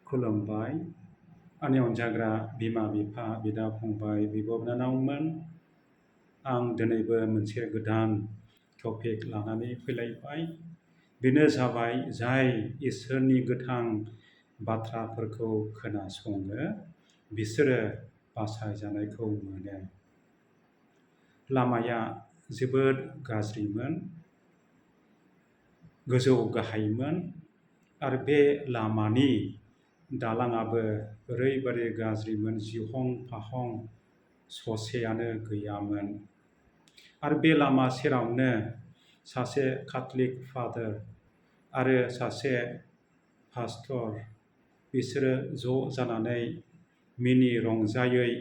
खुलुमबाय आंनि अनजाग्रा बिमा बिफा बिदा फंबाय बिब' बिनानावमोन। आं दिनैबो मोनसे गोदान टपिक लानानै फैलायबाय। बेनो जाबाय जाय इसोरनि गोथां बाथ्राफोरखौ खोनासङो बिसोरो बासायजानायखौ मोनो। लामाया जोबोद गाज्रिमोन, गोजौ गाहायमोन आरो बे लामानि दालाङाबो ओरैबादि गाज्रिमोन, जिहं फाहं ससेयानो गैयामोन। आरो बे लामा सेरावनो सासे काथलिक फादार आरो सासे पास्टर बिसोरो ज' जानानै मिनि रंजायै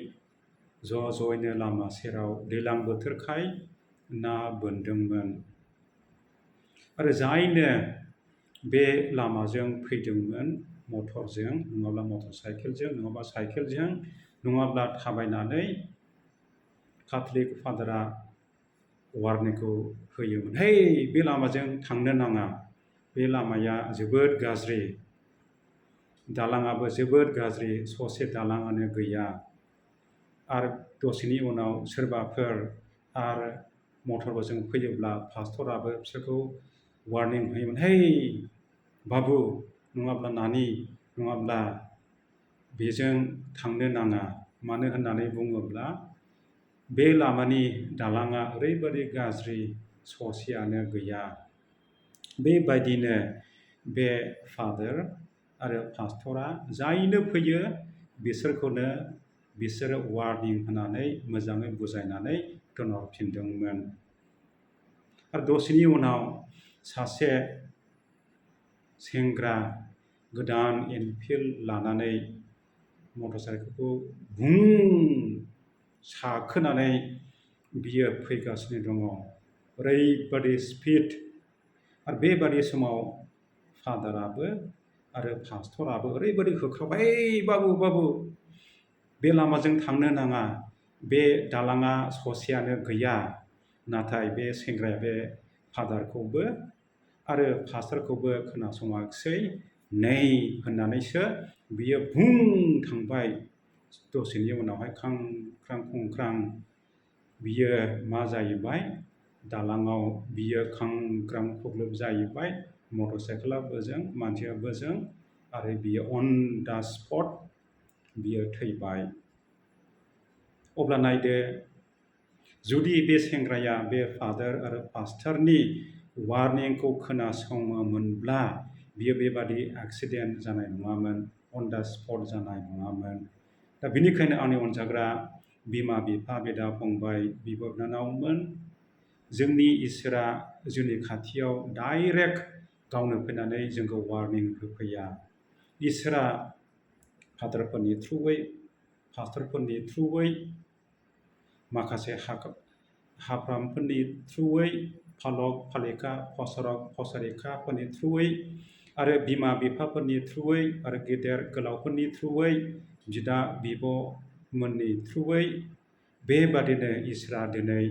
ज'यैनो लामा सेराव दैज्लां बोथोरखाय ना बोनदोंमोन। आरो जायनो बे लामाजों फैदोंमोन, मटरजों नङाब्ला मटर साइकेलजों नङाब्ला साइकेलजों नङाब्ला थाबायनानै, काथलिक फादारा वार्निंखौ होयोमोन, हे बे लामाजों थांनो नाङा, बे लामाया जोबोद गाज्रि, दालाङाबो जोबोद गाज्रि, ससे दालाङानो गैया। आरो दसेनि उनाव सोरबाफोर आरो मटरजों फैयोब्ला पास्टराबो बिसोरखौ वार्निं होयोमोन, हे बाबु नङाब्ला नानि नङाब्ला बेजों थांनो नाङा। मानो होननानै बुङोब्ला बे लामानि दालाङा ओरैबादि गाज्रि, ससेयानो गैया। बेबायदिनो बे फादार आरो पास्टरा जायनो फैयो बिसोरखौनो बिसोरो वार्निं होनानै मोजाङै बुजायनानै थिनहरफिनदोंमोन। आरो दसेनि उनाव सासे सेंग्रा गोदान एनफिल्ड लानानै मटर साइकेलखौ बुं साखोनानै बियो फैगासिनो दङ, ओरैबादि स्पिड। आरो बेबादि समाव फादाराबो आरो पास्टराबो ओरैबादि होख्रावबाय, हे बाबु बाबु बे लामाजों थांनो नाङा, बे दालाङा ससेयानो गैया। नाथाय बे सेंग्राया बे फादारखौबो आरो पास्टरखौबो खोनासङाखिसै, नै होननानैसो बियो बुं थांबाय। दसेनि उनावहाय ख्रां ख्रां खुंख्रां बियो मा जाहैबाय, दालाङाव बियो खांग्रां खुग्लुब जाहैबाय, मटर साइकेला बोजों मानसिया बोजों, आरो बियो अन दा स्पट बियो थैबाय। अब्ला नायदो, जुदि बे सेंग्राया बे फादार आरो पास्टरनि वार्निंखौ खोनासङोमोनब्ला बियो बेबादि एक्सिडेन्ट जानाय नङामोन, अन दा स्पट जानाय नङामोन। दा बेनिखायनो आंनि अनजाग्रा बिमा बिफा बिदा फंबाय बिब' बिनानावमोन, जोंनि इसोरा जोंनि खाथियाव डाइरेक्ट गावनो फैनानै जोंखौ वार्निं होफैया। इसोरा फादारफोरनि थ्रुयै, पास्टरफोरनि थ्रुयै, माखासे हाफ्रामफोरनि थ्रुयै, फालक फालिका प्रसारक प्रसारिकाफोरनि थ्रुयै, आरो बिमा बिफाफोरनि थ्रुयै, आरो गेदेर गोलावफोरनि थ्रुयै, बिदा बिब'मोननि थ्रुयै, बेबादिनो इसोरा दिनै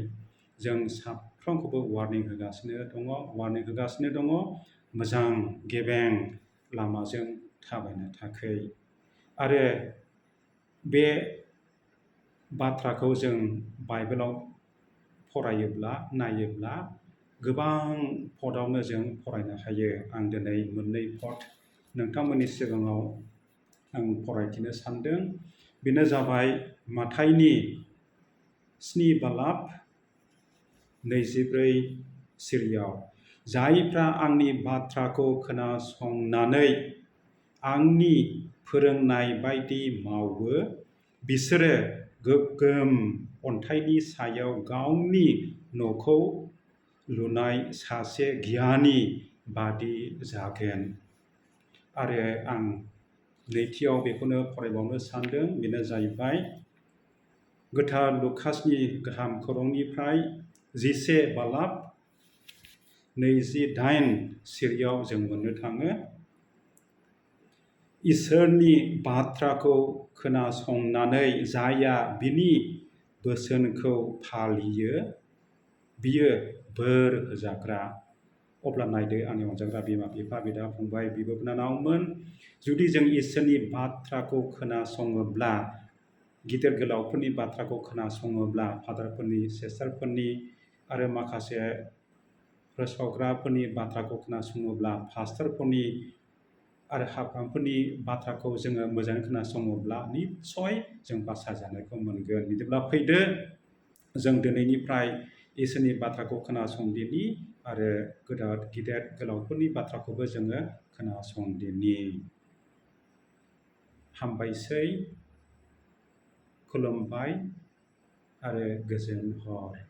जों साफ्रोमखौबो वार्निं होगासिनो दङ मोजां गेबें लामाजों थाबायनो थाखाय। आरो बे बाथ्राखौ जों बाइबेलाव फरायोब्ला नायोब्ला गोबां पदआवनो जों फरायनो हायो। आं दिनै मोननै पद नोंथांमोननि सिगाङाव आं फरायथिनो सानदों। बेनो जाबाय माथाइनि 7:24 सिरियाव, जायफ्रा आंनि बाथ्राखौ खोनासंनानै आंनि फोरोंनाय बायदि मावो, बिसोरो गोगोम अन्थाइनि सायाव गावनि न'खौ लुनाय सासे गियानि बादि जागोन। आरो आं नैथियाव बेखौनो फरायबावनो सानदों, बेनो जाहैबाय गोथार लुकासनि गाहाम खौरांनिफ्राय 10:28 सिरियाव जों मोननो थाङो, इसोरनि बाथ्राखौ खोनासंनानै जायहा बिनि बोसोनखौ फालियो बियो बोर होजाग्रा। अब्ला नायदो आंनि अनजाग्रा बिमा बिफा बिदा फंबाय बिब' बिनानावमोन, जुदि जों इसोरनि बाथ्राखौ खोनासङोब्ला, गिदिर गोलावफोरनि बाथ्राखौ खोनासङोब्ला, फादारफोरनि, सिस्टारफोरनि आरो माखासे फोसावग्राफोरनि बाथ्राखौ खोनासङोब्ला, पास्टरफोरनि आरो हाफामफोरनि बाथ्राखौ जोङो मोजाङै खोनासङोब्ला निस्सय जों बासायजानायखौ मोनगोन। बिदिब्ला फैदो जों दिनैनिफ्राय इसोरनि बाथ्राखौ खोनासंदिनि आरो गिदिर गोलावफोरनि बाथ्राखौबो जोङो खोनासंदिनि। हामबायसै, खुलुमबाय आरो गोजोन हर।